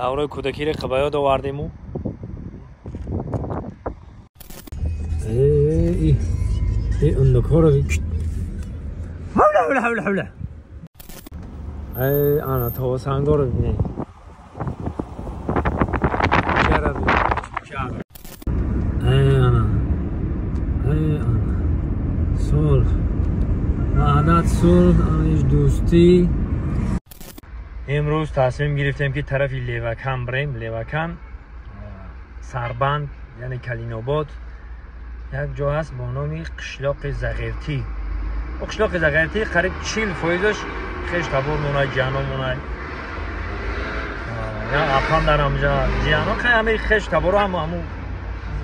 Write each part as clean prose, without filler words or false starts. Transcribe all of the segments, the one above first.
Даврои кӯдакиро ба ёд овардему. Ундукҳоро ҳавла ҳавла ҳавла ҳавла. Ай ана товасангоро бибинед. Ай ана. Ай ана. Сулҳ. Ваҳдат, сулҳ, аниш дӯстӣ. Имрӯз тасмим гирифтем ки тарафи Левакан бирем. Левакан Сарбанд, яъне Калинобод, як ҷо ҳаст бо номи қишлоқи Зағиртӣ. Қишлоқи Зағиртӣ қариб 40%-аш хеш табор монай, ҷиано монай. Я апам дар ҳамҷа ҷиано, ҳамаи хеш таборо ҳам ҳамун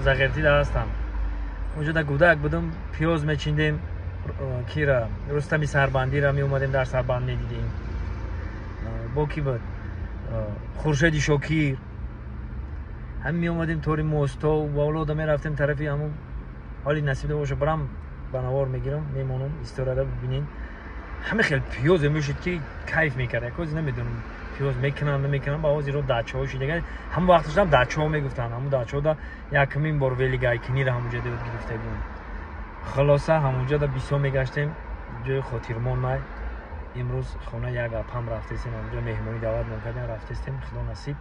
Зағиртӣ дар ҳастанд. Онҷо дар гудак будам, пиёз мечиндем, кира Рустами Сарбандиро меомадем, дар Сарбанд медидем. Бо ки буд? Хуршеди Шокир. Ҳам меомадем тори мосто болода мерафтем тарафи ҳамун. Ҳоли насиб боша барам ба навор мегирам, мемонам, историяда бибинед. Ҳама хел пиёзе мешуд ки кайф мекард. Якози намедонам пиёз мекунанд намекунанд, ба ҳозир дачаҳо шуда. Ҳамон вақташам дачаҳо мегуфтанд. Ҳамун дачаҳода якумин бор велигайкиниро ҳамунҷо гирифта будем. Хулоса ҳамунҷода бисёр мегаштем, ҷои хотирмон най. Имрӯз хона як апам рафтестем, ҳамунҷо меҳмонӣ даъватмон кардем, рафтестем, худо насиб.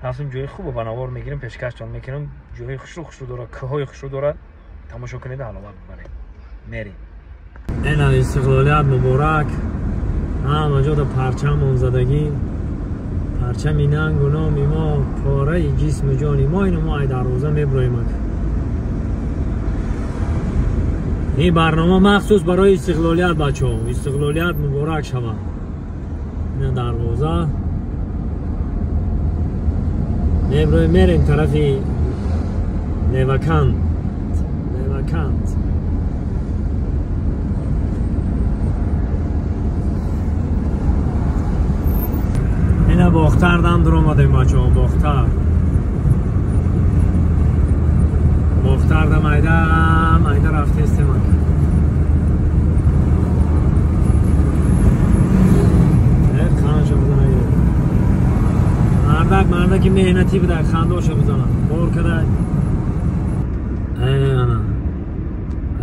Рафтем ҷои хубо ба навор мегирем, пешкаштон мекунем. Ҷои хушрӯ хушрӯ дорад, кӯҳҳои хушрӯ дорад. Тамошо кунед, ҳаловат бибаред. Мерем. Ина истиқлолият муборак. Ҳама ҷода парчамон задагӣ. Парчами нангу номи мо, пораи ҷисму ҷони мо. Ино мо ай дарвоза меброем. Ин барнома махсус барои истиқлолият, бачаҳо. Истиқлолият муборак шавад. Ина дарвоза. Меброем, мерем тарафи Левакан. Левакант. Ина Бохтар дам дуромадем, бачаҳо, Бохтар. Бохтар дам айда, айда рафтестем. Ханша бизана. Мардак, мардаки меҳнатӣ буда, хандоша бизана. Бор када. Ай ана.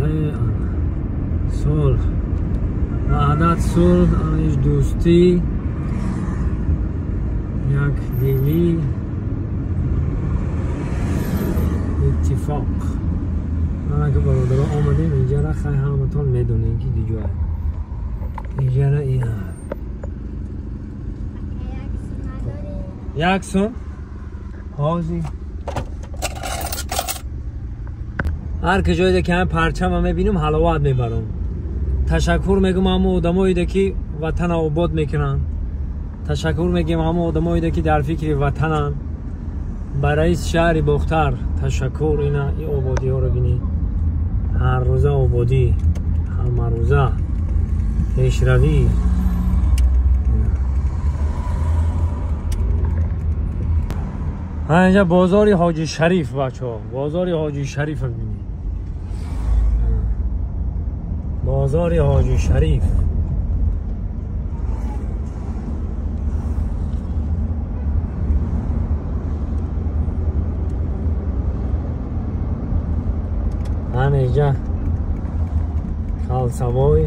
Ай ана. Сулҳ. Ваҳдат, сулҳ, аниш дӯстӣ. Як дилӣ, иттифоқ. Ана ки бародаро омадем инҷара, хай ҳаматон медонем ки диҷоа. Инҷара ина. Як сум ҳозир. Ҳар ки ҷойде ки ҳам парчама мебинам, ҳаловат мебарам. Ташаккур мегӯм ҳама одамоеде ки ватана обод мекунанд. Ташаккур мегӯем ҳама одамоеде ки дар фикри ватананд. Ба раиси шаҳри Бохтар ташаккур. Ина ин ободиҳоро бинед. Ҳар рӯза ободӣ, ҳамарӯза пешравӣ. Инҷа бозори Ҳоҷи Шариф, бачаҳо. Бозори Ҳоҷи Шариф бибинед. Бозори Ҳоҷи Шариф. Ана инҷа халсавой.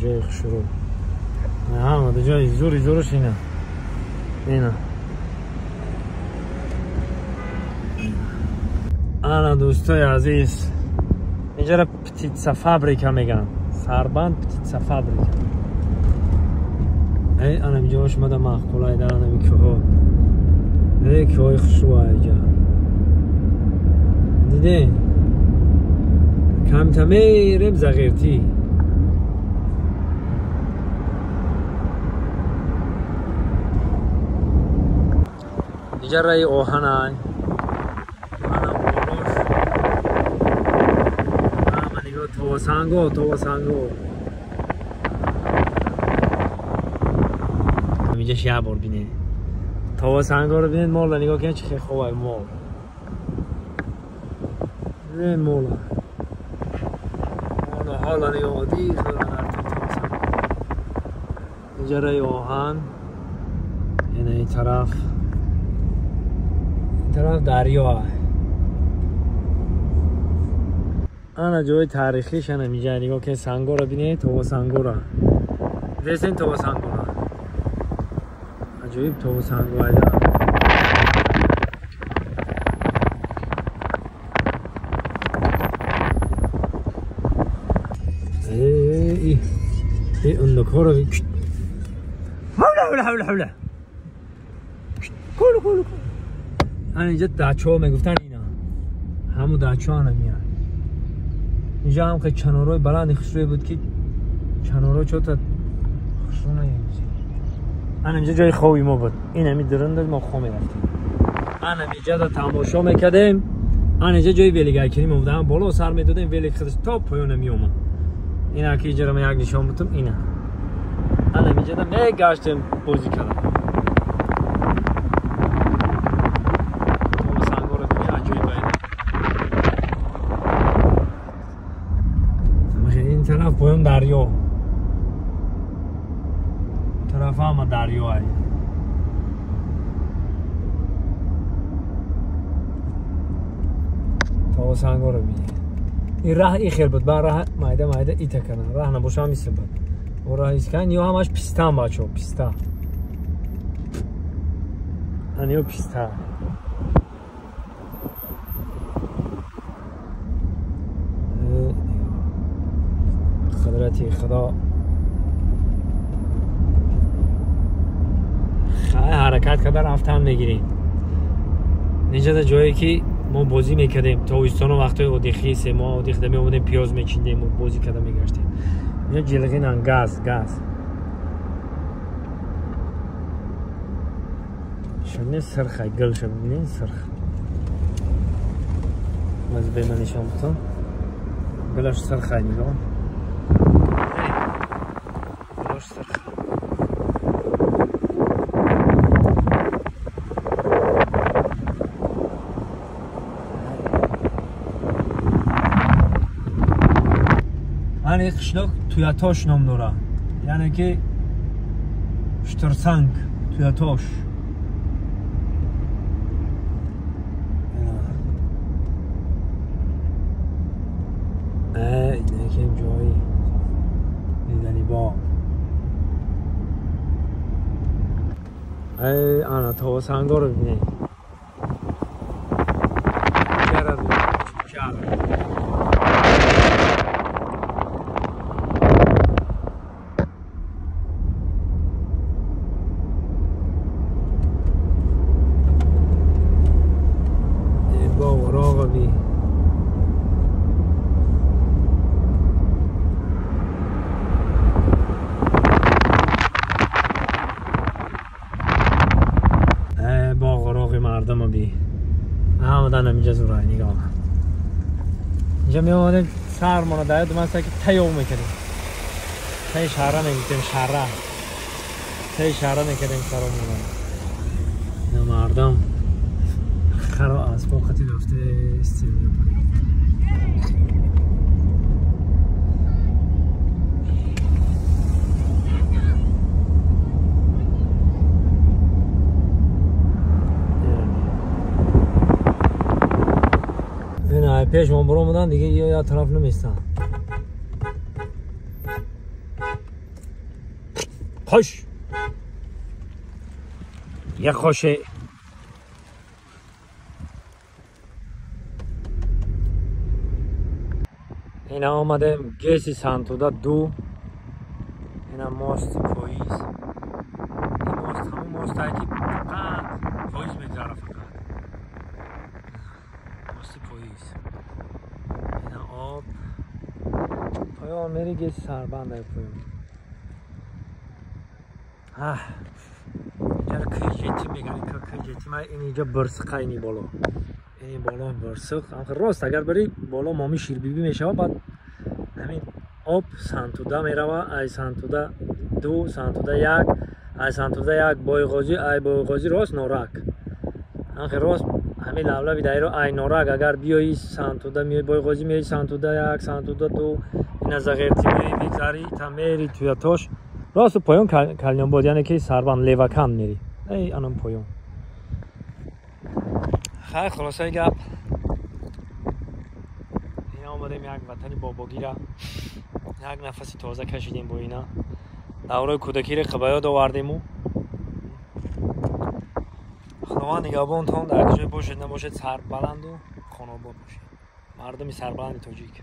Ҷои хушрӯ. Ҳама ҷои зури зуруш ина. Ина. Ана дӯстои азиз, инҷара птица фабрика мегӯянд. Сарбанд птица фабрика. Эй, ана инҷош мада маъқулай дар ана кӯҳо. Эй, кӯҳои хушрӯ инҷа. Дидед? Камта мерем Зағиртӣ. Инҷа раи оҳанай. Ана болош. Ама нигоҳ, товасанго, товасанго. Инҷаш як бор бинед. Товасангоро бинед, молла нигоҳ кунед, чӣ хеле хуб ай мол. Бинед молла. ҳола нигоҳ дир инҷа раи оҳан, ина ин тараф, ин тараф дарё. Ана ҷои таърихиш ана инҷа нигоҳ ки сангора бинед, това сангора. Десен това сангора. Аҷоиб това санго айда. Эй, اندکارو حوله حوله حوله حوله کولو کولو. انا اینجا دچو میگفتن، اینا همون دچو انا میان. اینجا هم که چنارای بلند خشروی بود که چنارا چطور خشرو نمیشه. انا اینجا جای خوابی ما بود. این همی درند ما خواب میرفتیم. انا اینجا تماشا میکردیم. انا اینجا جای ولیگرکنی ما بود. هم بالا سر میدادیم ولی خودش تا پایان میومد. اینا که اینجا رو من یک نشان بودم اینا. انا اینجا دا میگشتیم بازی کردم. این طرف پایان دریا، طرف هم دریا ای. تا سنگا رو بینی. این راه ای خیر بود، بعد راه مایده مایده ای تکنن راه نباشه هم ایسته بود. و راه ایسکن یا همش پیسته هم بچه ها، پیسته. یا پیسته. قدرتی خدا حرکت کرده رفتن میگیریم. اینجا در جایی که ما بازی میکردیم تابستان و وقتای اودیخی سه ماه اودیخ می آمدیم پیاز میچیندیم و بازی کرده میگشتیم. اینجا جلغین گاز گاز شبنه سرخه گل شبنه سرخ. از به من نشان بتون گلش سرخه نگاه. گلش سرخه. این قشلاق تویاتاش نام داره، یعنی که شترسنگ تویاتاش. اینه که این جایی دیدنی با ای آنا تا سنگا رو ببینید. چرا چرا مردم بی آمدن اینجا زورای نگاه. اینجا می آمدیم سرمان رو داید من سر که تیو میکردیم. تی شهره میگفتیم شهره. تی شهره میکردیم سرمون. اینا مردم خرا از وقتی رفته استیم. پیش من برو آمدن دیگه یا طرف نمیستن. خوش یه خوشه. اینا آمدیم گیسی سانتودا دو. اینا ماست پاییز. این ماست همون ماست هایی که فقط پاییز میگذاره، فقط ماست پاییز. اینا آب پایان میری گیسی سربند های پایان. اینجا رو کیجیتی میگن. کیجیتی من این اینجا برسقه، اینی بالا، این بالا برسق. راست اگر بری بالا مامی شیربیبی میشه. بعد همین آب سانتودا میروه، ای سانتودا دو، سانتودا یک، ای سانتودا یک بایغازی، ای بایغازی راست نورک. راست همین لولبی دایره ای نورک اگر بیایی سانتودا میای بایغازی میای سانتودا یک، سانتودا دو، Ина Зағиртӣ мегзарӣ, та мери Туятош, росту поён Калинобод, яъне ки Сарбанд, Левакан мери. Эй, анам поён. Хай, хулосаи гап, ина омадем як ватани бобогира, як нафаси тоза кашидем, бо ина даврои кӯдакиро ба ёд овардему. Худованд нигаҳбонтон, дар ҷое бошед набошед, сарбаланду хонобод бошед, мардуми сарбаланди тоҷик.